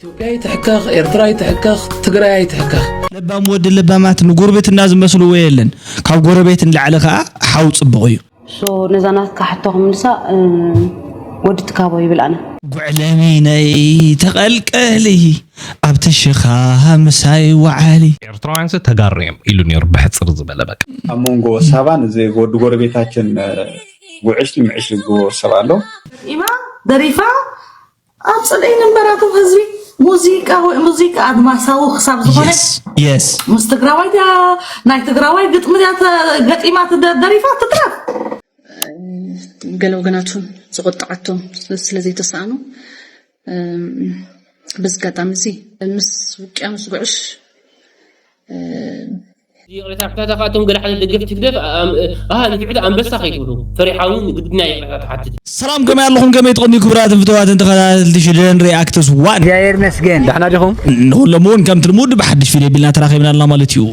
ኢትዮጵያ ይትሕከኽ፣ ኤርትራ ይትሕከኽ፣ ትግራይ ኣይትሕከኽ። ለባም ወዲ ለባማት ንጉርብትና ዝመስልዎ የለን። ካብ ጎረቤት ንላዕሊ ከኣ ሓው ጽቡቕ እዩ። ሶ ነዛ ናትካ ሕቶ ክምልሳ። ወዲ ትካቦ ይብል ኣነ። ጉዕለሚ ነይ ተቐልቀሊ ኣብቲ ሽኻ ምሳይ ወዓሊ። ኤርትራውያንስ ተጋሩ እዮም ኢሉ ነይሩ ብሕፅር ዝበለ በቃ። ኣብ መንጎ ሳባን እዚ ወዲ ጎረቤታችን ጉዕሽ ምዕሽ ዝብልዎ ሰብ ኣሎ። ኢማ ደሪፋ ኣብ ጽልኢ ንበራቱ ህዝቢ ሙዚቃ ሙዚቃ ኣድማሳዊ ክሳብ ዝኾነ የስ ምስ ትግራዋይ እያ ናይ ትግራዋይ ግጥሚ እያ ገጢማ ደሪፋ ትትረፍ። ገለ ወገናቱን ዝቆጠዓቶም ስለዘይተሰኣኑ በዚ ኣጋጣሚ እዚ ምስ ውቅያኖስ ጉዕሽ ይቕሬታ ክታታ ካብቶም ገለ ሓደ ደገፍቲ ህግደፍ ኣም- ኣሃ ንፍዕቲ ኣንበሳ ከይትብሉ ፈሪሓ እውን ግድና ይቕሬታ ትሓትት። ሰላም ከመይ ኣለኹም? ከመይ ትቕንዩ ክቡራትን ፍትዋትን ተኸታተልቲ ሽደን ሪኣክትስ ዋን? እግዚኣብሔር ይመስገን። ደሕና ዲኹም? ንኹሎም እውን ከምቲ ልሙድ ብሓድሽ ቪድዮ ቢልና ተራኺብና ኣለና ማለት እዩ።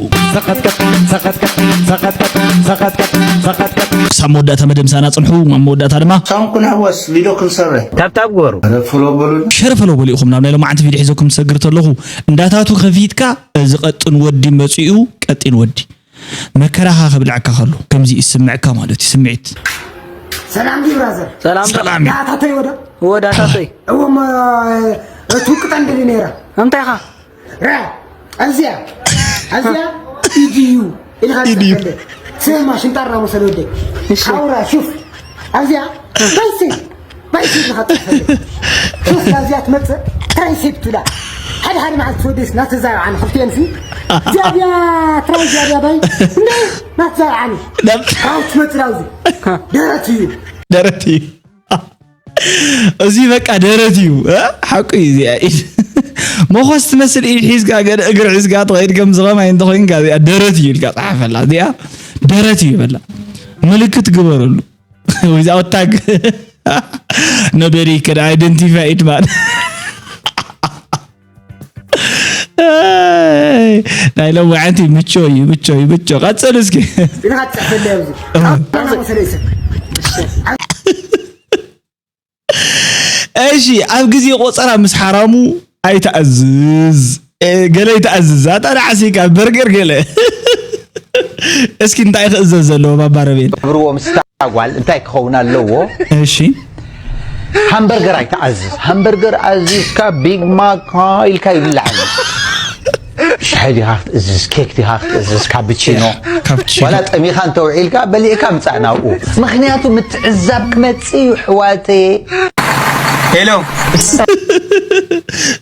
ክሳብ መወዳእታ መደምሳና ጽንሑ። ኣብ መወዳእታ ድማ ሳንኩን ሕወስ ቪድዮ ክንሰርሕ ታብታብ ግበሩ። ረፍሎ በሉ። ሸረፈሎ በሊኹም ናብ ናይ ሎማዓንቲ ቪድዮ ሒዘኩም ሰግር ተለኹ እንዳታቱ ከፊትካ እዚ ቀጥን ወዲ መጺኡ ቀጢን ወዲ መከራኻ ከብልዐካ ከሎ ከምዚ ይስምዕካ ማለት እዩ ስምዒት። ሰላም ዲ ብራዘር። ሰላም ሰላም እዩ። ዳታተይ ወደ ወዳታተይ እዎም እቱ ቅጠን ድሊ ነይራ። እንታይ ኢኻ ራ እዚያ እዚያ ኢዲዩ ኢልካ ኢዲዩ። ጽፈለ ስማ ሽንጣራ መሰለ ወደ ሓውራ ሹፍ ኣብዚኣ ባይሲ ባይሲ ኢልካ ጽፈለ ሹፍ ኣብዚኣ ትመጽእ ትራይሴፕ ትብላ ሓደ ሓደ መዓልቲ ወደስ ናተዛረብ ዓነ ክልቲኤን ሲ ዚያድያ ትራይ ዚያድያ ባይ እንደ ናተዛረብ ዓነ ካብ ትመጽእ ኣብዚ ደረት እዩ ደረት እዩ እዚ በቃ ደረት እዩ እ? ሓቁ እዩ እዚኣ ኢድ መኾስ ትመስል ኢድ ሒዝካ ገለ እግሪ ሒዝካ ትኸይድ ከም ዝኸማይ እንተኾይንካ እዚኣ ደረት እዩ ኢልካ ጸሓፈላ እዚኣ ደረት እዩ በላ ምልክት ግበረሉ without tag nobody can identify it man ናይ ሎማዓንቲ ምቾ እዩ ምቾ እዩ ምቾ ቀጽል እስኪ ኢልካ ትጽሕፈለይ ኣብዚ ኣባና መሰለይ ሰብ እሺ ኣብ ግዜ ቆጸራ ምስ ሓራሙ ኣይትኣዝዝ እ፣ ገለ ኣይትኣዝዝ ኣታ ንዓሲካ በርገር ገለ እስኪ እንታይ ክእዘዝ ዘለዎ ባባ ረቤል ብርዎ ምስታ ጓል እንታይ ክኸውን ኣለዎ? እሺ ሃምበርገር ኣይትኣዝዝ። ሃምበርገር ኣዚዝካ ቢግ ማክ ኢልካ ይብላዕ ኣሎ። ሻሂ ዲኻ ክትእዝዝ፣ ኬክ ዲኻ ክትእዝዝ፣ ካፕቺኖ ካፕቺኖ። ዋላ ጠሚኻ እንተውዒልካ በሊዕካ ምጻእ ናብኡ። ምኽንያቱ ምትዕዛብ ክመጽእ እዩ ሕዋተየ። ሄሎ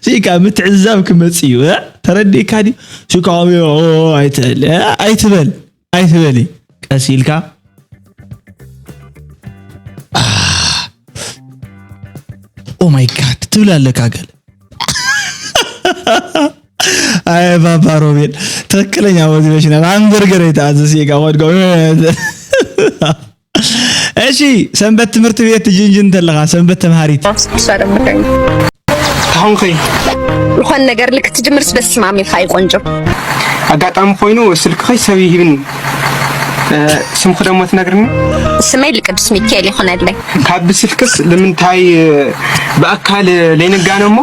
ሲካ ምትዕዛብ ክመጽእ እዩ እ? ተረዲእካ ድዩ? ሲካ ከመይ ኦ ኣይትበል እ? ኣይትበል ኣይትበሊ ቀስ ኢልካ ኦ ማይ ጋድ ትብል ኣለካ ገለ ኣይ ባባ ሮቤል ትክክለኛ ሞቲቬሽናል ሃምበርገር ኣይተኣዘዝ ኢካ ኮድኮ እሺ ሰንበት ትምህርቲ ቤት ትጅንጅን እንተለኻ ሰንበት ተምሃሪት ተኾንኸይ ዝኾን ነገር ልክ ትጅምርስ በስማም ኢልካ እዩ ቆንጆ ኣጋጣሚ ኮይኑ ስልክኸይ ሰብ ይሂብኒ ስምኺ ደሞ ትነግርኒ ስመይ ልቅዱስ ሚካኤል ይኹነለይ ካብ ብስልክስ ልምንታይ ብኣካል ለይንጋነ እሞ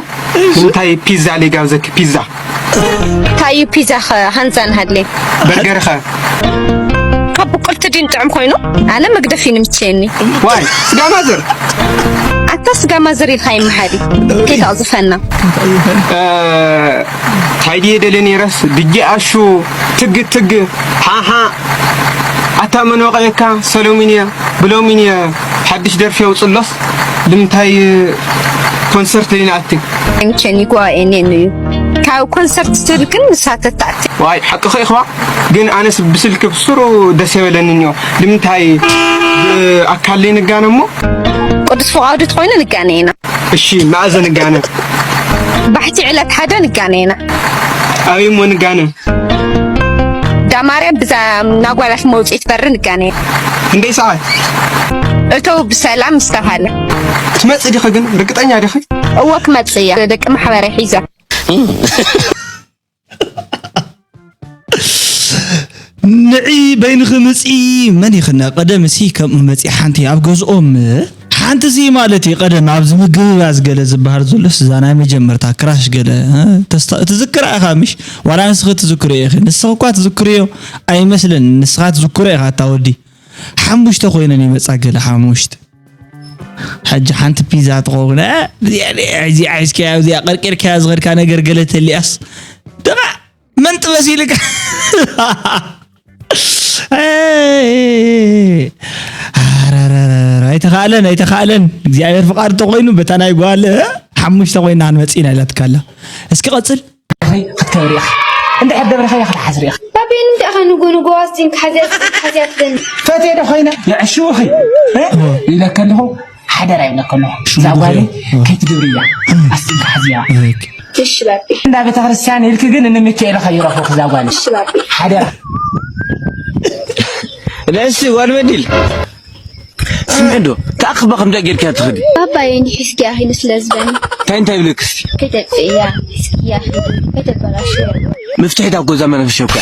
ንምንታይ ፒዛ ለይጋብዘኪ ፒዛ ታዩ ፒዛ ኸ ሃንዛን ሃድሌ በርገር ኸ ካብ ብቁልቲ ድዩ ጥዑም ኮይኑ ኣነ መግደፊ ንምቸየኒ ዋይ ስጋ ማዘር ኣታ ስጋ ማዘር ኢልካ ይመሓሪ ጌታ ዝፈና ታይድየ ደለ ነይረስ ድጂ ኣሹ ትግ ትግ ሓሓ ኣታ መን ወቐየካ ሰሎሚን እያ ብሎሚን እየ ሓድሽ ደርፊ የውፅሎስ ልምንታይ ኮንሰርት ሊንኣቲ ቸኒ ጓኤኔን እዩ ካብ ኮንሰርት ትብል ግን ንሳተት ተኣቲ ዋይ ሓቅኸ ኢኽዋ ግን ኣነስ ብስልኪ ብስሩ ደስ የበለኒ እኒኦ ንምንታይ ኣካል ንጋነ እሞ ቅዱስ ፍቓዱ ትኾይኑ ንጋነ ኢና እሺ መኣዘ ንጋነ ባሕቲ ዕለት ሓደ ንጋነ ኢና ኣበይ እሞ ንጋነ ዳማርያም ብዛ ናጓላት መውፅኢት በሪ ንጋነ ኢና ክንደይ ሰዓት እተው ብሰላም ዝተባሃለ ትመፅእ ዲኺ ግን ርግጠኛ ዲኺ እወ ክመፅእ እያ ደቂ ማሕበረ ሒዘ ንዒ በይንኺ ምፂ መን ይኽነ ቀደም ሲ ከምኡ መፂ ሓንቲ ኣብ ገዝኦም ሓንቲ ሲ ማለት እዩ ቀደም ኣብዚ ምግብባዝ ገለ ዝበሃል ዘሎስ እዛ ናይ መጀመርታ ክራሽ ገለ እ፣ ተስታ- ትዝክራ ኢኻ ምሽ ዋላ ንስኺ ትዝክርዮ ኢኺ ንስኺ እኳ ትዝክርዮ ኣይመስልን ንስኻ ትዝክሮ ኢኻ እታ ወዲ ሓሙሽተ ኮይነን ይመጻ ገለ ሓሙሽተ ሕጂ ሓንቲ ፒዛ ትኸውን እ፣ እዚኣ እዚኣ ሒዝካያ እዚኣ ቀርቂርካያ ዝኸድካ ነገር ገለ ተሊኣስ ደቓ መን ጥበስ ኢልካ ኣይተኻእለን ኣይተኻእለን እግዚኣብሔር ፍቓድ እንተኮይኑ በታ ናይ ጓል ሓሙሽተ ኮይና ክንመፅእ ኢና ኢላትካ ኣላ እስኪ ቀፅል ክትከብር ኢኻ እንድሕር ደብርኻዮ ክትሓስር ኢኻ ባቢ ንምንታይ ኢኻ ንጎ ንጎ ኣስቲን ክሓዝያ ክሓዝያ ትደኒ ፈትየ ዶ ኮይነ የዕሽውኺ ኢለካ ኣለኹ ሓደራ ይብለካ ኣለኹ እዛ ጓለይ ከይትገብርያ ኣስቲን ክሓዝያ እሺ ባቢ እንዳ ቤተክርስትያን ኢልኪ ግን እንሚካኤል ኸይረኽቡ ክዛ ጓል እሺ ባቢ ሓደራ ንእስቲ ጓል በዲል ስምዒ ዶ ክኣኽባ ከምዛ ጌርካ ትኽዲ ባባየ እንዲ ሒዝኪያ ኺዱ ስለ ዝበኒ እንታይ እንታይ ብለክስቲ ከይተጥፍእያ ሒዝክያ ኺዱ ከይተበላሽዮ መፍትሒ እታ ጎዛ መናፈሻ እኮ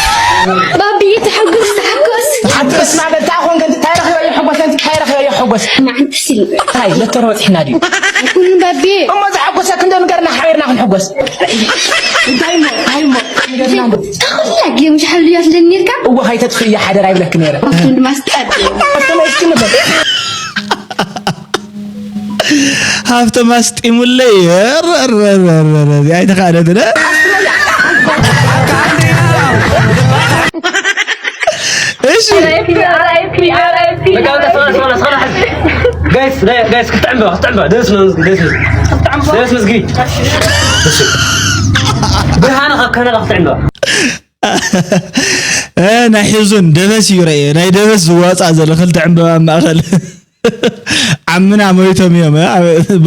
ባብየ ተሐጉስ ተሐጎስ ተሐጎስ ማበል ታኾን ከንቲ ታይረኽዮ ይሐጎስ ከንቲ ታይረኽዮ ይሐጎስ ንዓንቲ ስሊ ታይ ለተሮ በፂሕና ድዩ ኣይኩንን ባብየ እሞ ዘሐጎሰ ክንዶ ንገርና ሓቢርና ክንሐጎስ እንታይ እሞ እንታይ እሞ ንገርና እንዶ ተኽላ ጌም ሻሕሉ ያስለኒ ነርካ እወ ኸይተጥፍእያ ሓደራ ይብለክ ነይረ ኣፍቶም ድማ ስጣድ ኣፍቶም እስኪ ንበል ሃብቶም ኣስጢሙለይ ኣይተኻእለትን እሺ ጋይስ ጋይስ ክፍትዕምበ ክፍትዕምበ ደስ ደስ ደስ ደስ ምስጊ ብርሃነ ካብ ከነዳ ክፍትዕምበ ናይ ሕዙን ደበስ እዩ ረእየ ናይ ደበስ ዝዋፃእ ዘሎ ክልተ ዕምበባ ማእኸል ዓምና ሞይቶም እዮም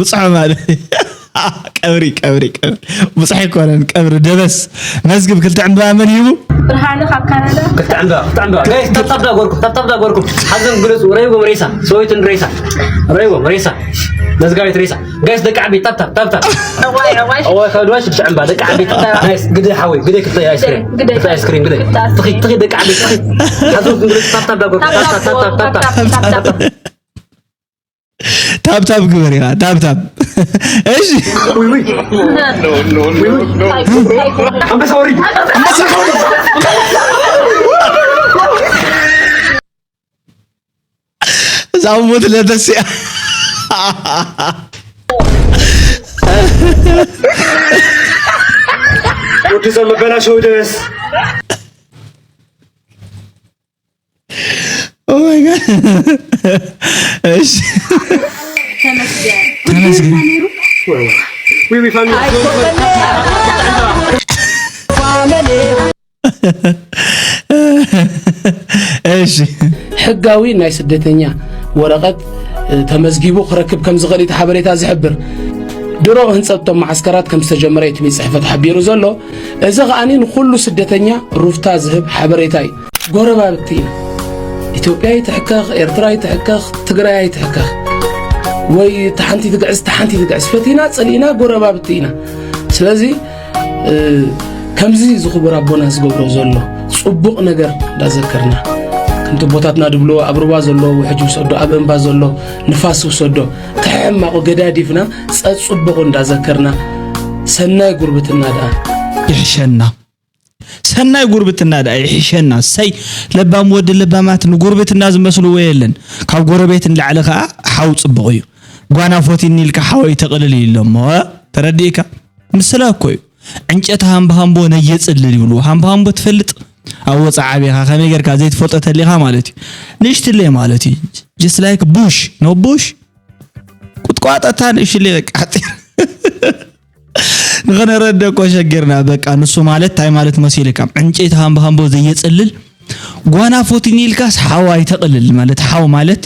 ብፅሖ ማለት ቀብሪ ቀብሪ ቀብሪ ብፅሒ ይኮነን ቀብሪ ደበስ መዝግብ ክልተ ዕምበባ መን ሂቡ ብርሃነ ካብ ካናዳ ክልተ ዕምበባ ክልተ ዕምበባ ጋይስ ታብታብ ዳጎርኩም ታብታብ ዳጎርኩም ሓዘን ግለፁ ረይዎም ሬሳ ሰወይትን ሬሳ ረይዎም ሬሳ መዝጋቢት ሬሳ ጋይስ ደቂ ዓበይቲ ታብታብ ታብታብ እዋይ እዋይ እዋይ ካብ ድዋሽ ክልተ ዕምበባ ደቂ ዓበይቲ ጋይስ ግደ ሓወይ ግደ ክልተ ኣይስክሪም ግደ ኣይስክሪም ግደ ትኺ ትኺ ደቂ ዓበይቲ ትኺ ሓዘን ግለፁ ታብታብ ዳጎርኩም ታብታብ ታብታብ ታብታብ ታብታብ ግበር ኢኻ ታብታብ እሺ እዛ ሞት ለተሲያ ወዲ ዘሎ በላሸው ደስ Oh my god. እሺ ተመስገን። እሺ ሕጋዊ ናይ ስደተኛ ወረቐት ተመዝጊቡ ክረክብ ከም ዝኽእል እቲ ሓበሬታ ዝሕብር። ድሮ ህንፀት እቶም መዓስከራት ከም ዝተጀመረ እቲ ቤት ፅሕፈት ሓቢሩ ዘሎ። እዚ ከኣ ንኹሉ ስደተኛ ሩፍታ ዝህብ ሓበሬታ እዩ። ጎረባብቲ ኢና። ኢትዮጵያ ይትሕከኽ፣ ኤርትራ ይትሕከኽ፣ ትግራይ ኣይትሕከኽ። ወይ እታ ሓንቲ ትግዕዝ፣ እታ ሓንቲ ትግዕዝ። ፈቲና ጸሊእና ጎረባብቲ ኢና። ስለዚ ከምዚ እዚ ክቡር ኣቦና ዝገብሮ ዘሎ ጽቡቕ ነገር እንዳዘከርና ከምቲ ኣቦታትና ድብልዎ ኣብ ሩባ ዘሎ ውሕጅ ውሰዶ፣ ኣብ እምባ ዘሎ ንፋስ ውሰዶ፣ እቲ ሕማቑ ገዳዲፍና ጸጽቡቑ እንዳዘከርና ሰናይ ጉርብትና ደኣ ይሕሸና። ሰናይ ጉርብትና ደኣ ይሕሸና። እሰይ ለባም ወዲ ለባማት ንጉርብትና ዝመስልዎ የለን። ካብ ጎረቤት ንላዕሊ ከኣ ሓው ጽቡቕ እዩ። ጓና ፎቲኒ ኢልካ ሓወይ ተቕልል እዩ ኢሎሞ። ተረዲእካ? ምስላ እኮ እዩ። ዕንጨቲ ሃምቦ ሃምቦ ነየጽልል ይብልዎ። ሃምቦ ሃምቦ ትፈልጥ? ኣብ ወጻኢ ዓቢኻ ከመይ ጌርካ ዘይትፈልጦ ተሊኻ ማለት እዩ። ንእሽትለይ ማለት እዩ። Just like bush, no bush? ቁጥቋጦ እታ ንእሽትለይ በቃ ሓጺር። ንኸነረደ እኮ ሸጊርና በቃ ንሱ ማለት ታይ ማለት መሲልካ ዕንጨይቲ ሃምቦ ሃምቦ ዘየፅልል ጓና ፎቲኒ ኢልካስ ሓው ኣይተቕልል ማለት ሓው ማለት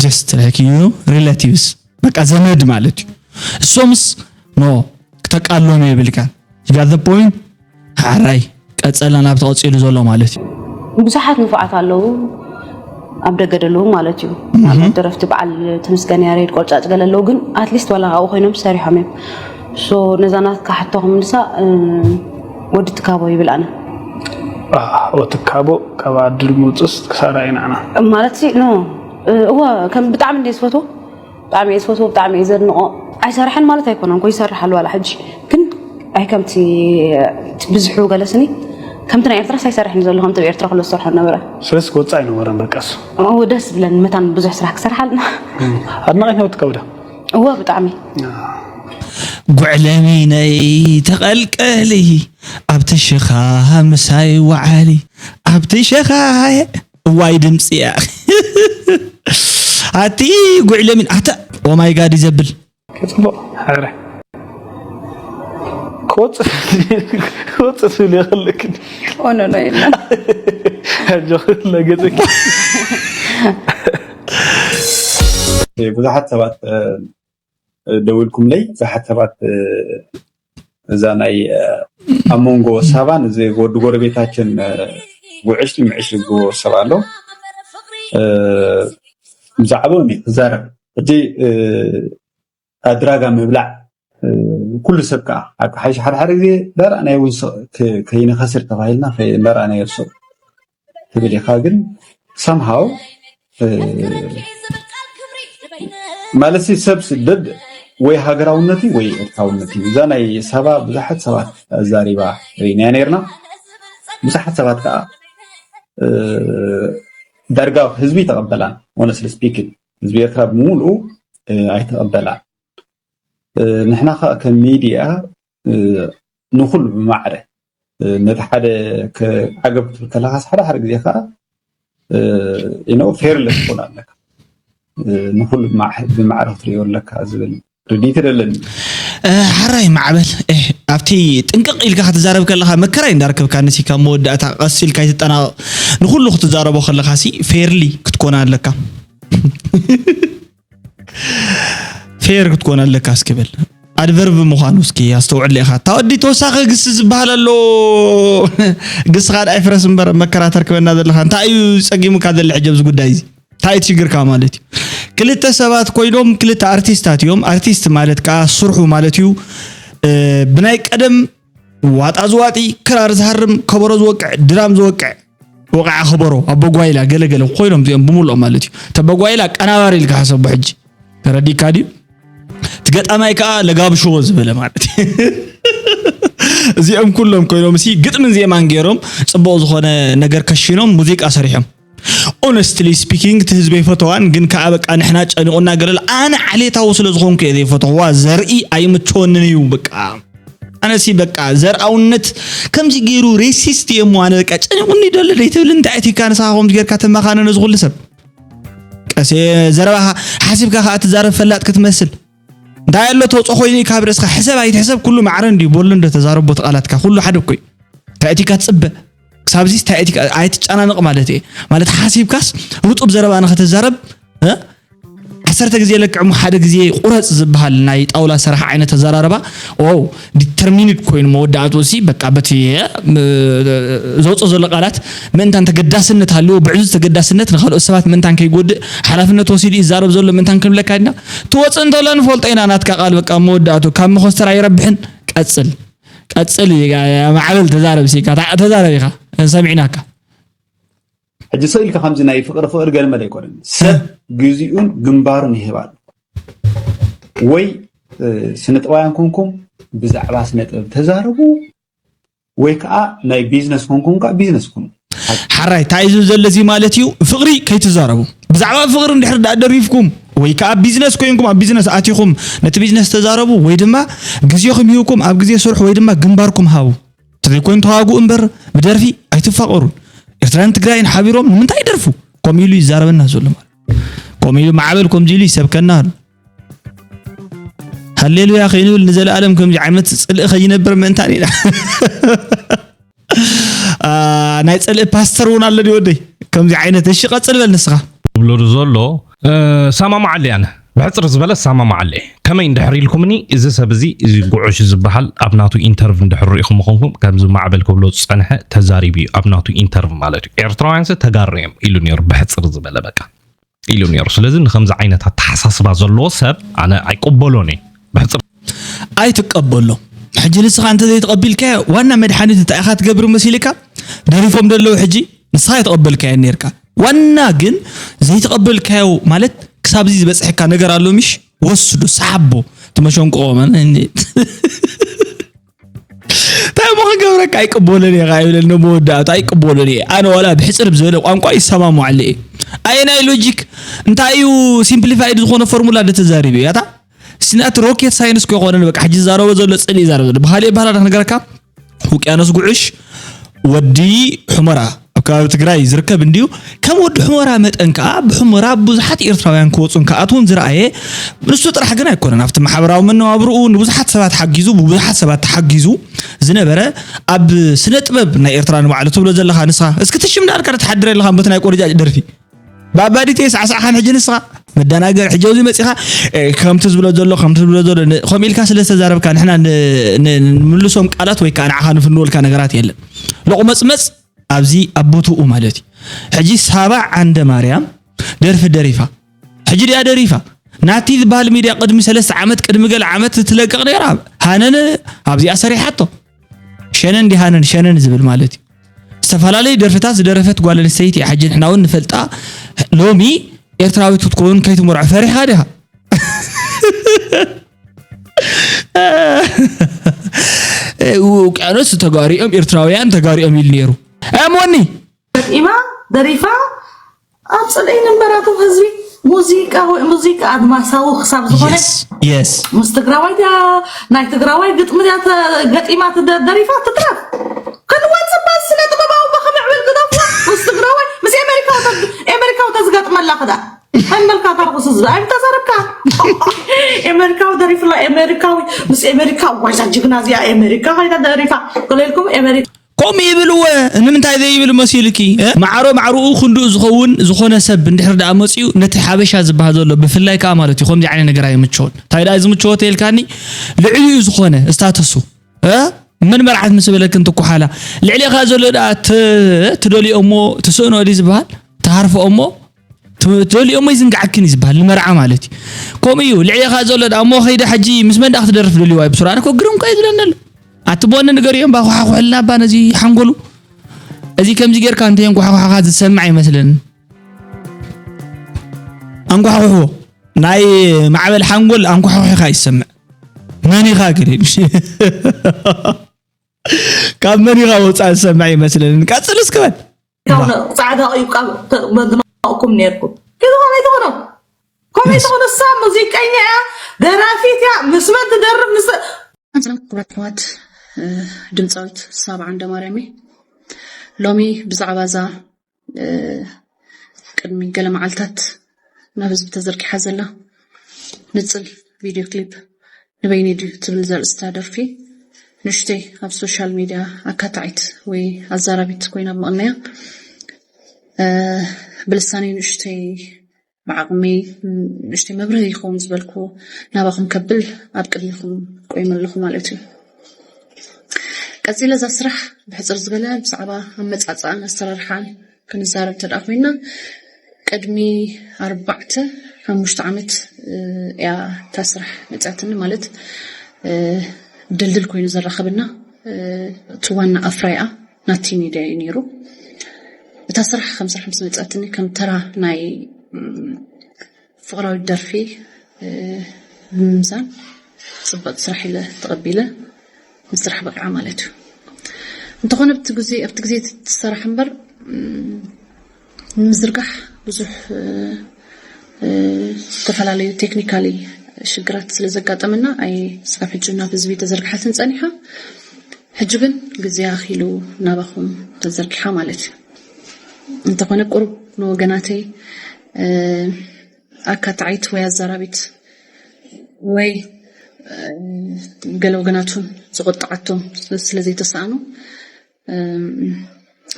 just like you know relatives በቃ ዘመድ ማለት እዩ እሶምስ no ክተቃሎም የብልካ you got the point ሓራይ ቀፀልና ናብቲ ቀፂሉ ዘሎ ማለት እዩ ብዙሓት ንፉዓት ኣለዉ ኣብ ደገ ዘለዉ ማለት እዩ ማለት ደረፍቲ በዓል ተመስገን ያሬድ ቆርጫጭ ገለ ኣለዉ ግን ኣትሊስት ዋላ ካብኡ ኮይኖም ሰሪሖም እዮም so ነዛ ናትካ ሕቶ ክምልሳ ወዲ ትካቦ ይብል ኣነ ወትካቦ ካብ ኣድል ምውፅስ ክሳራ ኢና ኣና ማለት ሲ ኖ እዋ ከም ብጣዕሚ እንደ ዝፈትዎ ብጣዕሚ እየ ዝፈትዎ፣ ብጣዕሚ እየ ዘድንቆ። ኣይሰርሐን ማለት ኣይኮነን፣ ኮ ይሰርሕ ኣሎ ዋላ ሕጂ፣ ግን ኣይ ከምቲ እቲ ብዝሑ ገለስኒ ከምቲ ናይ ኤርትራስ ኣይሰርሕን ዘሎ፣ ከምቲ ኣብ ኤርትራ ከሎ ዝሰርሖ ነበረ። ስለዚ ክወፅእ ኣይነበረን በቃ እሱ። እዎ፣ ደስ ዝብለኒ መታን ብዙሕ ስራሕ ክሰርሓልና። ኣድናቒት ነው ትከብዳ። እዎ፣ ብጣዕሚ። ጉዕለሚነይ ተቐልቀሊ ኣብቲ ሽኻ ምሳይ ወዓሊ ኣብቲ ሽኻ እዋይ ድምፂ እያ ኣቲ ጉዕለሚን ኣታ ኦማይ ጋድ ዘብል ጽቡቕ ሕረ ክወፅእ ክወፅእ ትብል የኽልክን ኦኖ ነው የለን ኣጆኽን ለገፅኪ ብዙሓት ሰባት ደዊልኩምለይ ብዙሓት ሰባት እዛ ናይ ኣብ መንጎ ሳባን እዚ ወዲ ጎረቤታችን ጉዕሽ ምዕሽ ዝብልዎ ሰብ ኣሎ ብዛዕባኦም እዩ ክዛረብ ሕጂ ኣድራጋ ምብላዕ ኩሉ ሰብ ከዓ ሓይሽ ሓደ ሓደ ግዜ እንዳረኣናዮ እውን ከይንኸስር ተባሂልና እንዳረኣናዮ ሱቕ ትብል ኢኻ ግን ሰምሃው ማለት ሰብ ስደድ ወይ ሃገራውነት ወይ ኤርትራውነት እዩ እዛ ናይ ሰባ ብዙሓት ሰባት ኣዛሪባ ርኢናያ ነርና ብዙሓት ሰባት ከዓ ዳርጋ ህዝቢ ተቐበላን ሆነስሊ ስፒክን ህዝቢ ኤርትራ ብምሉኡ ኣይተቐበላን ንሕና ከዓ ከም ሚድያ ንኩሉ ብማዕረ ነቲ ሓደ ዓገብ ክትብል ከለካ ሓደ ሓደ ግዜ ከዓ ኢኖ ፌርለስ ትኮን ኣለካ ንኩሉ ብማዕረ ክትሪኦ ኣለካ ዝብል ርዲት ደለኒ ሓራይ ማዕበል ኣብቲ ጥንቅቕ ኢልካ ክትዛረብ ከለካ መከራይ እንዳረከብካ ንሲ ካብ መወዳእታ ቀስ ኢልካ ይትጠናቐቕ ንኩሉ ክትዛረቦ ከለካ ሲ ፌርሊ ክትኮን ኣለካ ፌር ክትኮን ኣለካ እስኪ በል ኣድቨርብ ምዃኑ እስኪ ኣስተውዕል ኢኻ እታ ወዲ ተወሳኺ ግሲ ዝበሃል ኣሎ ግስኻ ዳይ ፍረስ እምበር መከራ ተርክበና ዘለኻ እንታይ እዩ ጸጊሙካ ዘለ ሕጂ ኣብዚ ጉዳይ እዚ እንታይ እቲ ሽግርካ ማለት እዩ ክልተ ሰባት ኮይኖም ክልተ ኣርቲስታት እዮም ኣርቲስት ማለት ከዓ ስርሑ ማለት እዩ ብናይ ቀደም ዋጣ ዝዋጢ ክራር ዝሃርም ከበሮ ዝወቅዕ ድራም ዝወቅዕ ወቕዓ ከበሮ ኣቦጓይላ ገለገለ ኮይኖም እዚኦም ብምልኦም ማለት እዩ ተበጓይላ ቀናባሪ ኢልካ ሓሰቦ ሕጂ ተረዲካ ድዩ እቲ ገጣማይ ከዓ ለጋብሽዎ ዝበለ ማለት እዚኦም ኩሎም ኮይኖም ሲ ግጥምን ዜማን ገይሮም ፅቡቅ ዝኮነ ነገር ከሽኖም ሙዚቃ ሰሪሖም honestly speaking እቲ ህዝበይ ፈተዋን ግን ከዓ በቃ ንሕና ጨኒቁና ገለል ኣነ ዓሌታዊ ስለ ዝኮንኩ እየ ዘይፈተዋ ዘርኢ ኣይምቸወንን እዩ በቃ ኣነሲ በቃ ዘርኣውነት ከምዚ ገይሩ racist እየ እሞ ኣነ በቃ ጨኒቁኒ ደሎ ደይትብል እንታይ ኣቲካ ንስኻ ከምዚ ጌርካ ተመኻነነ ዝኩሉ ሰብ ቀስ ዘረባኻ ሓሲብካ ከዓ ትዛረብ ፈላጥ ክትመስል እንታይ ኣሎ ተውፅኦ ኮይኑ ካብ ርእስካ ሕሰብ ኣይትሕሰብ ኩሉ ማዕረ እንድዩ በሎ እንዶ ተዛረቦ እቲ ቃላትካ ኩሉ ሓደ እኮ እዩ እንታይ ኣቲካ ትፅበ ክሳብዚ እንታይ ኣቲካ ኣይትጨናነቕ ማለት እየ ማለት ሓሲብካስ ርጡብ ዘረባ ንኸተዛረብ ዓሰርተ ግዜ ለክዕ እሞ ሓደ ግዜ ቁረፅ ዝበሃል ናይ ጣውላ ሰራሕ ዓይነት ኣዘራርባ ው determined ኮይኑ መወዳእትኡ ሲ በቃ በቲ ዘውፅኦ ዘሎ ቃላት ምእንታን ተገዳስነት ሃልዎ ብዕዙዝ ተገዳስነት ንካልኦት ሰባት ምእንታን ከይጎድእ ሓላፍነት ወሲዱ ይዛረብ ዘሎ ምእንታን ክንብለካ ድና ትወፅእ እንተሎ ንፈልጦ ኢና ናትካ ቃል በቃ መወዳእቱ ካብ መኮስተር ኣይረብሕን ቀፅል ቀፅል ማዕበል ተዛረብ ሲ ተዛረብ ኢካ ሰሚዕናካ ሕጂ ስቕ ኢልካ ከምዚ ናይ ፍቕሪ ፍቕሪ ገለ መለ ኣይኮነን ሰብ ግዜኡን ግንባሩን ይህብ ኣሎ ወይ ስነ ጥበባውያን ኮንኩም ብዛዕባ ስነ ጥበብ ተዛረቡ ወይ ከዓ ናይ ቢዝነስ ኮንኩም ከዓ ቢዝነስ ኩኑ ሓራይ እንታይ እዩ ዝብል ዘሎ እዚ ማለት እዩ ፍቕሪ ከይትዛረቡ ብዛዕባ ፍቕሪ እንድሕር ደኣ ደሪፍኩም ወይ ከዓ ቢዝነስ ኮይንኩም ኣብ ቢዝነስ ኣቲኹም ነቲ ቢዝነስ ተዛረቡ ወይ ድማ ግዜኹም ሂብኩም ኣብ ግዜ ስርሑ ወይ ድማ ግንባርኩም ሃቡ ተዘይኮይኑ ተዋግኡ እምበር ብደርፊ ኣይትፋቐሩን። ኤርትራን ትግራይን ሓቢሮም ንምንታይ ይደርፉ? ከምኡ ኢሉ ይዛረበና ዘሎ ማለት ከምኡ ኢሉ ማዕበል ከምዚ ኢሉ ይሰብከና ኣሎ። ሃሌሉያ ከይንብል ንዘለኣለም ከምዚ ዓይነት ጽልኢ ከይነብር ምእንታን ኢና። ናይ ጽልኢ ፓስተር እውን ኣሎ ድዩ ወደይ? ከምዚ ዓይነት እሺ ቀጽል በል ንስኻ። ዝብሎ ዘሎ ሰማማዓለይ ኣነ ብሕፅር ዝበለ ሰማማዓለይ ከመይ እንድሕር ኢልኩምኒ እዚ ሰብ እዚ እዚ ጉዑሽ ዝበሃል ኣብ ናቱ ኢንተርቭ እንድሕር ርኢኹም ኾንኩም ከምዚ ማዕበል ክብሎ ዝፀንሐ ተዛሪቡ እዩ ኣብ ናቱ ኢንተርቭ ማለት እዩ ኤርትራውያንስ ተጋሩ እዮም ኢሉ ነይሩ ብሕፅር ዝበለ በቃ ኢሉ ነይሩ ስለዚ ንከምዚ ዓይነት ኣተሓሳስባ ዘለዎ ሰብ ኣነ ኣይቅበሎን እየ ብሕፅር ኣይትቀበሎ ሕጂ ንስኻ እንተዘይተቐቢልካዮ ዋና መድሓኒት እንታይ ኢኻ ትገብር መሲልካ ደሪፎም ደለዉ ሕጂ ንስኻ ኣይተቐበልካዮ ነርካ ዋና ግን ዘይተቐበልካዮ ማለት ክሳብ እዚ ዝበፅሐካ ነገር ኣሎ ምሽ? ወስዱ፣ ሰሓቦ፣ ትመሸንቆ መን እንታይ እሞ ክገብረካ? ኣይቅበሎን እየ ከኣ ይብለኒ፣ መወዳእታ ኣይቅበሎን እየ። ኣነ ዋላ ብሕፅር ብዝበለ ቋንቋ ይሰማማዓሉ እየ። ኣየናይ ሎጂክ? እንታይ እዩ ሲምፕሊፋይድ ዝኾነ ፎርሙላ ደተዛሪቡ እያታ? ሲናት ሮኬት ሳይንስ ኮ ይኾነን፣ በቃ ሕጂ ዝዛረቦ ዘሎ ጽልኢ ይዛረብ ዘሎ ብካሊእ ባህላ ነገርካ። ውቅያኖስ ጉዕሽ ወዲ ሑመራ ኣብ ከባቢ ትግራይ ዝርከብ እንዲዩ። ከም ወዲ ሑመራ መጠን ከዓ ብሑመራ ብዙሓት ኤርትራውያን ክወፁን ክኣትውን ዝረኣየ ንሱ ጥራሕ ግን ኣይኮነን። ኣብቲ ማሕበራዊ መነባብርኡ ንብዙሓት ሰባት ሓጊዙ፣ ብብዙሓት ሰባት ተሓጊዙ ዝነበረ፣ ኣብ ስነ ጥበብ ናይ ኤርትራ ንባዕሉ ትብሎ ዘለኻ ንስኻ እስኪ ትሽም ዳልካ ትሓድር ኣለኻ በቲ ናይ ቆርጫጭ ደርፊ ባባዲቴ ሳዕሳዕኻን ሕጂ ንስኻ መደናገር ሕጂ ኣብዚ መፂኻ ከምቲ ዝብሎ ዘሎ ከምቲ ዝብሎ ዘሎ ከምኡ ኢልካ ስለ ዝተዛረብካ ንሕና ንምልሶም ቃላት ወይ ከዓ ንዓኻ ንፍንወልካ ነገራት የለን። ሎቕመፅመፅ ኣብዚ ኣብ ቦትኡ ማለት እዩ። ሕጂ ሳባ ዓንደ ማርያም ደርፊ ደሪፋ፣ ሕጂ ድያ ደሪፋ? ናቲ ዝበሃል ሚድያ ቅድሚ ሰለስተ ዓመት ቅድሚ ገለ ዓመት ትለቅቕ ነይራ። ሃነን ኣብዚኣ ሰሪሓቶ። ሸነን ዲሃነን ሸነን ዝብል ማለት እዩ። ዝተፈላለዩ ደርፍታት ዝደረፈት ጓል ኣንስተይቲ እያ። ሕጂ ንሕና እውን ንፈልጣ። ሎሚ ኤርትራዊት ክትከውን ከይትምርዖ ፈሪሕኻ ዲኻ? ውቅያኖስ ተጋሪኦም ኤርትራውያን ተጋሪኦም ኢሉ ነይሩ። ኣሞኒ ኢማ ደሪፋ ኣብ ጽልኢ ንበራቱ ህዝቢ ሙዚቃ ሙዚቃ ኣድማሳዊ ክሳብ ዝኾነ የስ ምስ ትግራዋይ እያ ናይ ትግራዋይ ግጥሚ እያ ገጢማ ደሪፋ ትትረፍ ክንወፅባ ስነ ጥበባዊ በኸምዕብል ግደፍዋ ምስ ትግራዋይ ምስ ኤሜሪካዊ ኤሜሪካዊ ተዝገጥመላ ክዳ ኣመልካ ታርኩስ ህዝቢ ኣይምተዛረብካ ኤሜሪካዊ ደሪፍላ ኤሜሪካዊ ምስ ኤሜሪካ ዋዛ ጅግና እዚኣ ኤሜሪካ ኮይና ደሪፋ ክለልኩም ኤሜሪካ ከምኡ ይብልወ ንምንታይ ዘይብል መሲልኪ? ማዕሮ ማዕርኡ ክንድኡ ዝኸውን ዝኾነ ሰብ እንድሕር ደኣ መፅኡ ነቲ ሓበሻ ዝበሃል ዘሎ ብፍላይ ከዓ ማለት እዩ ከምዚ ዓይነት ነገር ኣይምቸውን። እንታይ ደኣ ዝምቸወ ተይልካኒ ልዕሊኡ ዝኾነ ስታተሱ መን መርዓት ምስ በለክን ትኩሓላ ልዕሌኻ ዘሎ ደኣ ትደልዮ እሞ ትስእኖ ድዩ ዝበሃል ትሃርፎ እሞ ትደልዮ እሞ ይዝንግዓክን እዩ ዝበሃል ንመርዓ ማለት እዩ። ከምኡ እዩ ልዕሌኻ ዘሎ ደኣ እሞ ከይደ ሕጂ ምስ መን ደኣ ክትደርፍ ደልዋ እዩ ብሱራ ኣነ እኮ ግርም እኮ እዩ ዝብለኒ ኣሎ። ኣቲ ቦኒ ንገሪኦም ባኳሓኩሕልና እባ ነዚ ሓንጎሉ እዚ ከምዚ ጌርካ እንተ የንኳሓኳሓኻ ዝሰምዕ ኣይመስልን። ኣንኳሕኩሕዎ ናይ ማዕበል ሓንጎል ኣንኳሕኩሕኻ ይሰምዕ። መን ኢኻ ግን ካብ መን ኢኻ ወፃእ ዝሰምዕ ይመስልን። ቀፅል እስክበል ጻዕዳ እዩ ቃብ መድናቁኩም ነርኩም። ከይትኾነ ኣይትኾነ ኮመይ ትኾነ እሳ ሙዚቀኛ እያ ደራፊት እያ ምስ መን ትደርፍ ምስ ሰላም ሰላም ክቡራት ኣሕዋት ድምፃዊት ሳባ ዓንደ ማርያም እየ። ሎሚ ብዛዕባ እዛ ቅድሚ ገለ መዓልታት ናብ ህዝቢ ተዘርጊሓ ዘላ ንፅል ቪድዮ ክሊፕ ንበይነይ ድዩ ትብል ዘርእስታ ደርፊ ንእሽተይ ኣብ ሶሻል ሚድያ ኣካታዒት ወይ ኣዛራቢት ኮይና ብምቕንያ ብልሳነይ ንእሽተይ ብዓቕመይ ንእሽተይ መብርሂ ይኸውን ዝበልኩዎ ናባኹም ከብል ኣብ ቅድሚኹም ቆይመ ኣለኹ ማለት እዩ። ቀፂለ እዛ ስራሕ ብሕፅር ዝበለ ብዛዕባ ኣመፃፅኣን ኣሰራርሓን ክንዛረብ እንተ ኮይና ቅድሚ ኣርባዕተ ሓሙሽተ ዓመት እያ እታ ስራሕ መፅያትኒ ማለት ድልድል ኮይኑ ዘራኸብና እቲ ዋና ኣፍራይኣ ናቲ ሚድያ እዩ ነይሩ። እታ ስራሕ ከም ስራሕ ምስ መፅኣትኒ ከም ተራ ናይ ፍቕራዊት ደርፊ ብምምዛን ፅብቕቲ ስራሕ ኢለ ተቐቢለ ምስራሕ በቕዓ ማለት እዩ። እንተኾነ ኣብቲ ግዜ ኣብቲ ግዜ እቲ ዝሰራሕ እምበር ንምዝርጋሕ ብዙሕ ዝተፈላለዩ ቴክኒካሊ ሽግራት ስለ ዘጋጠመና ኣይ ስጋብ ሕጂ ናብ ህዝቢ ተዘርግሓትን ፀኒሓ ሕጂ ግን ግዜ ኣኺሉ ናባኹም ተዘርጊሓ ማለት እዩ። እንተኾነ ቁሩብ ንወገናተይ ኣካታዒት ወይ ኣዛራቢት ወይ ገለ ወገናቱን ዝቆጣዓቶም ስለ ዘይተሰኣኑ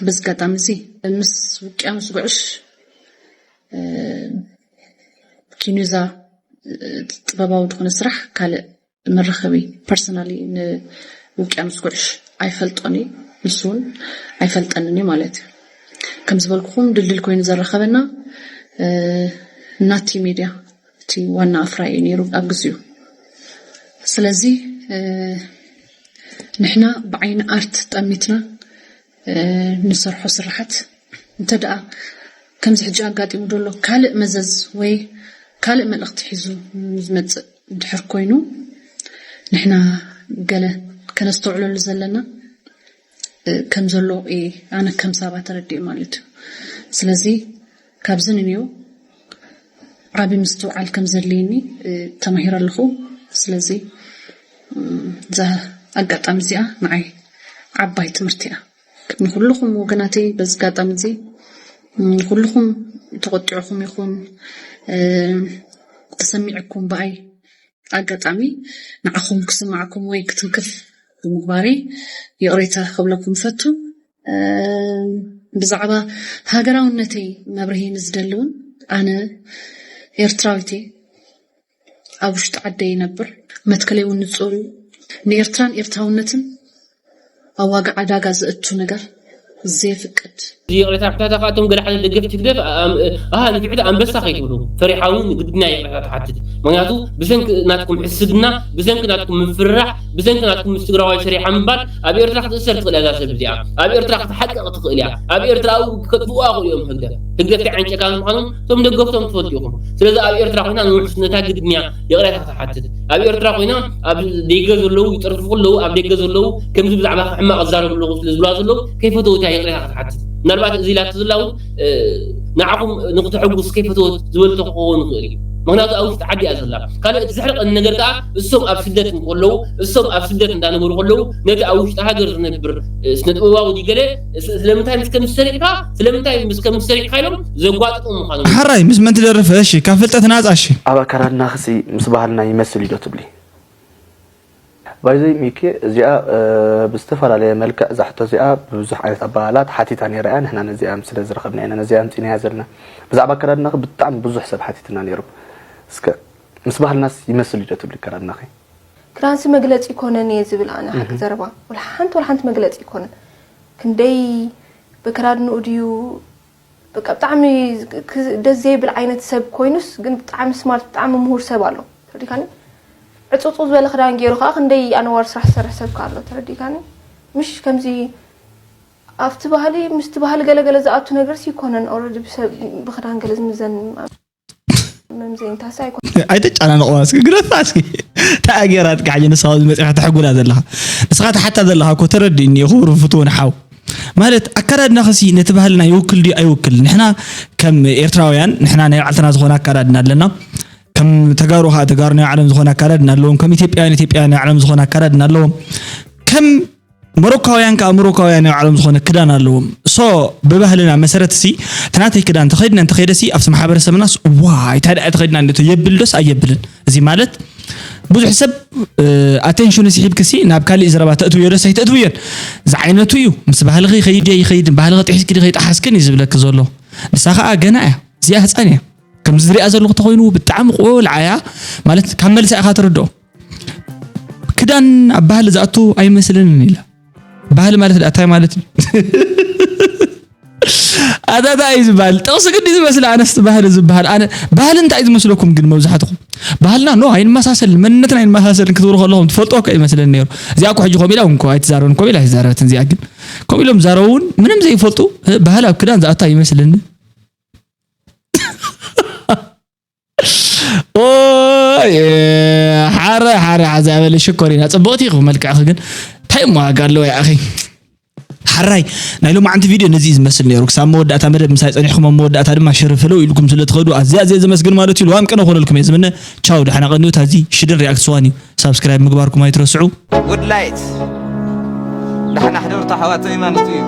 በዚ ኣጋጣሚ እዚ ምስ ውቅያኖስ ጉዕሽ ኪኑዛ ጥበባዊ ዝኾነ ስራሕ ካልእ መራኸቢ ፐርሰናሊ ንውቅያኖስ ጉዕሽ ኣይፈልጦን እዩ ንሱ እውን ኣይፈልጠንን እዩ ማለት እዩ። ከም ዝበልኩኹም ድልድል ኮይኑ ዘራኸበና ናቲ ሚድያ እቲ ዋና ኣፍራይ እዩ ነይሩ ኣብ ግዚኡ። ስለዚ ንሕና ብዓይኒ ኣርት ጠሚትና ንሰርሖ ስራሓት እንተ ደኣ ከምዚ ሕጂ ኣጋጢሙ ዘሎ ካልእ መዘዝ ወይ ካልእ መልእኽቲ ሒዙ ዝመጽእ ድሕር ኮይኑ፣ ንሕና ገለ ከነስተውዕለሉ ዘለና፣ እ፣ ከም ዘሎ እየ ኣነ ከም ሳባ ተረዲኤ ማለት እዩ። ስለዚ ካብዚ ንንዮ ዓቢ ምስትውዓል ከም ዘድልየኒ፣ እ፣ ተማሂረ ኣለኹ። ስለዚ፣ እ፣ እዛ ኣጋጣሚ እዚኣ ንዓይ ዓባይ ትምህርቲ እያ። ንኹልኹም ወገናተይ በዚ ኣጋጣሚ እዚ፣ እ፣ ንኹልኹም ተቖጢዕኹም ይኹን፣ እ፣ ተሰሚዕኩም ብኣይ ኣጋጣሚ ንዓኹም ክስማዕኩም ወይ ክትንክፍ ብምግባረይ ይቕሬታ ክብለኩም እፈቱ። እ፣ ብዛዕባ ሃገራውነተይ መብርሂ ንዝደሊ እውን ኣነ ኤርትራዊት እየ። ኣብ ውሽጢ ዓደይ ይነብር። መትከለይ እውን ንጹር እዩ። ንኤርትራን ኤርትራውነትን ኣብ ዋጋ ዕዳጋ ዘእቱ ነገር ዘየፍቅድ። እዚ ይቕሬታ ሕታታ ከዓ እቶም ገለ ሓደ ደገፍቲ ህግደፍ፣ ኣም-፣ ኣሃ፣ ንፍዕቲ ኣንበሳ ከይትብሉ፣ ፈሪሓ እውን ግድና ይቕሬታ ትሓትት። ምኽንያቱ ብሰንኪ ናትኩም ሕስድና፣ ብሰንኪ ናትኩም ምፍርራሕ፣ ብሰንኪ ናትኩም ምስ ትግራዋይ ሰሪሓ ምባል ኣብ ኤርትራ ክትእሰር ትኽእል እያ እዛ ሰብ እዚኣ። ኣብ ኤርትራ ክትሓቅቕ ትኽእል እያ። ኣብ ኤርትራ ኣብ ከጥፍእዋ ይኽእሉ እዮም ህግደፍ። ህግደፍ እንታይ ዓይነት ጨካን ምዃኖም እቶም ደገፍቶም ትፈልጡ ኢኹም። ስለዚ ኣብ ኤርትራ ኮይና ንውሕስነታ ግድንያ ይቕሬታ ክትሓትት። ኣብ ኤርትራ ኮይና ኣብ ደገ ዘለዉ ይጠርፉ ከለዉ፣ ኣብ ደገ ዘለዉ ከምዚ ብዛዕባ ሕማቕ ዝዛረቡ ኣለዉ ስለ ዝብላ ዘለዉ ከይፈተወት እያ ይቕሬታ ክትሓትት። ምናልባት እዚ ኢላቶ ዘላ እውን፣ እ፣ ንዓኹም ንክተሐጉስ ከይፈተወት ዝበልቶ ክኸውን ይኽእል እዩ። ምኽንያቱ ኣብ ውሽጢ ዓዲ እያ ዘላ። ካልእ እቲ ዘሕርቐኒ ነገር ከኣ እሶም ኣብ ስደት እንከለዉ፣ እሶም ኣብ ስደት እንዳነበሩ ከለዉ ነቲ ኣብ ውሽጢ ሃገር ዝነብር፣ እ፣ ስነ ጥበባዊ ድዩ ገለ ስ-፣ ስለምንታይ ምስ ከም ዝሰሪቕካ፣ ስለምንታይ ምስ ከም ዝሰሪቕካ ኢሎም ዘጓጥጡ ምዃኖም። ሓራይ ምስ መን ትደርፍ? እሺ፣ ካብ ፍልጠት ናጻ። እሺ። ኣብ ኣከዳድናኽሲ ምስ ባህልና ይመስል እዩ ዶ ትብሊ? ባይዘይ ሚኪ፣ እዚኣ፣ እ፣ ብዝተፈላለየ መልክዕ እዛ ሕቶ እዚኣ ብብዙሕ ዓይነት ኣባህላ ተሓቲታ ነይራ እያ። ንሕና ነዚኣ ስለ ዝረኸብና ኢና ነዚኣ ኣምጺእናያ ዘለና። ብዛዕባ ኣከዳድናኺ ብጣዕሚ ብዙሕ ሰብ ሓቲትና ነይሩ። እስከ ምስ ባህልናስ ይመስል እዩ ዶ ትብሊ ኣከዳድናኺ? ክዳንሲ መግለጺ ይኮነን እየ ዝብል ኣነ ሓቂ እህ። ዘረባ። ወላ ሓንቲ፣ ወላ ሓንቲ መግለጺ ይኮነን። ክንደይ በክዳድንኡ ድዩ፣ በቃ ብጣዕሚ ክ-፣ ደስ ዘይብል ዓይነት ሰብ ኮይኑስ፣ ግን ብጣዕሚ ስማርት፣ ብጣዕሚ ምሁር ሰብ ኣሎ። ተረዲካኒ? ዕጹጹ ዝበለ ክዳን ገይሩ ከዓ ክንደይ ኣነዋር ስራሕ ዝሰርሕ ሰብ ከዓ ኣሎ። ተረዲካኒ? ምሽ ከምዚ ኣብቲ ባህሊ፣ ምስቲ ባህሊ ገለ ገለ ዝኣቱ ነገርስ ይኮነን። ኦልሬዲ ብሰብ፣ ብክዳን ገለ ዝምዘን መምዘኝታሲ ኣይኮነን። ኣይተጨናንቕዋ እስኪ፣ ግደፋ እስኪ። እንታይ ገይራትካ ሕጂ ንስኻ ኣብዚ መጺኻ ተሕጉላ ዘለኻ? ንስኻ ትሓታ ዘለኻ እኮ ተረዲእኒ እየ፣ ክቡር ፍትውን ሓው። ማለት ኣከዳድናኸሲ ነቲ ባህልና ይውክል ድዩ ኣይውክል? ንሕና ከም ኤርትራውያን፣ ንሕና ናይ ባዕልትና ዝኾነ ኣከዳድና ኣለና። ከም ተጋሩ ኸዓ ተጋሩ ናይ ባዕሎም ዝኾነ ኣከዳድና ኣለዎም። ከም ኢትዮጵያውያን፣ ኢትዮጵያውያን ናይ ባዕሎም ዝኾነ ኣከዳድና ኣለዎም። ከም ሞሮካውያን ከዓ ሞሮካውያን ናይ ባዕሎም ዝኾነ ክዳን ኣለዎም። ሶ ብባህልና መሰረት ሲ እቲ ናተይ ክዳን ተኸዲነ እንተኸይደ ሲ ኣብቲ ማሕበረሰብናስ ዋይ እንታይ ደኣ ተኸዲና እንደ የብል ዶስ ኣየብልን? እዚ ማለት ብዙሕ ሰብ ኣቴንሽኑ ስሒብክሲ ናብ ካሊእ ዘረባ ተእትውዮ ዶስ ኣይተእትውዮን? ዝዓይነቱ እዩ። ምስ ባህልኺ ይኸይድ እየ ይኸይድ፣ ባህልኺ ጥሒስኪ ዲኺ ጠሓስክን እዩ ዝብለኪ ዘሎ። ንሳ ከዓ ገና እያ፣ እዚኣ ህፃን እያ። ከምዚ ዝሪኣ ዘለኹ ተኾይኑ ብጣዕሚ ቆልዓ እያ ማለት ካብ መልሳ ኢኻ ትርድኦ። ክዳን ኣብ ባህሊ ዝኣቱ ኣይመስለንን ኢላ። ባህሊ ማለት ደኣ እንታይ ማለት እዩ? ኣታ እንታይ እዩ ዝበሃል? ጥቕሲ ግዲ ዝመስል ኣነስ ባህሊ ዝበሃል። ኣነ ባህሊ እንታይ እዩ ዝመስለኩም ግን መብዛሕትኹም? ባህልና ኖ ኣይንመሳሰልን፣ መንነትና ኣይንመሳሰልን ክትብሉ ከለኹም ትፈልጥዎ እኮ ይመስለኒ ነይሩ። እዚኣ እኮ ሕጂ ከምኡ ኢላ እውን እኮ ኣይትዛረብን፣ ከምኡ ኢላ ኣይዛረበትን። እዚኣ ግን ከምኡ ኢሎም ዛረቡ እውን ምንም ዘይፈልጡ፣ እ፣ ባህሊ ኣብ ክዳን ዝኣቱ ኣይመስለንን። ኦይ፣ ሓረ፣ ሓረ፣ ሓዛ በለ ሽኮሪና። ጽብቕቲ ኢኹ መልክዕኺ ግን እንታይ እሞ ዋጋ ኣለዎ ያ ኣኺ? ሓራይ፣ ናይ ሎማዓንቲ ቪድዮ ነዚ እዩ ዝመስል ነይሩ። ክሳብ መወዳእታ መደብ ምሳይ ጸኒሕኩም ኣብ መወዳእታ ድማ ሽርፍ ህለው ኢልኩም ስለ ትኸዱ ኣዝየ፣ ኣዝየ ዘመስግን ማለት እዩ። ልዋም ቅነ ኮነልኩም እየ ዝምነ። ቻው፣ ደሓና ቀንዩ። ታዚ ሽድን ሪኣክት ስዋን እዩ። ሳብስክራይብ ምግባርኩም ኣይትረስዑ። ጉድ ላይት። ደሓና ሕደሩ ኣሕዋተይ ማለት እዩ።